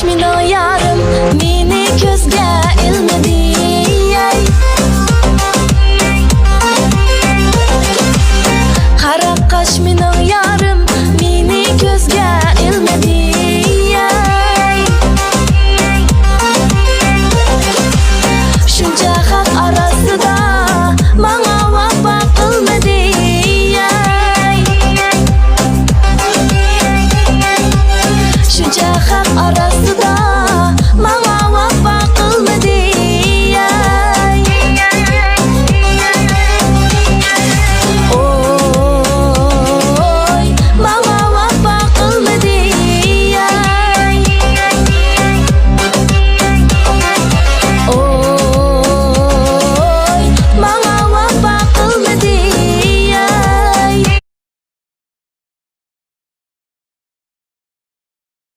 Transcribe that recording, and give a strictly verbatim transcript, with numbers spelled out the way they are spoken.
مېنىڭ يارىم مېنى كۆزگە ئىلمىدى، ئەي. قارا قاش مېنىڭ يارىم مېنى كۆزگە ئىلمىدى، ئەي. شۇنچە خەق ئارىسىدا ماڭا ۋاپا قىلمىدى، ئەي. شۇنچە خەق ئارىسىدا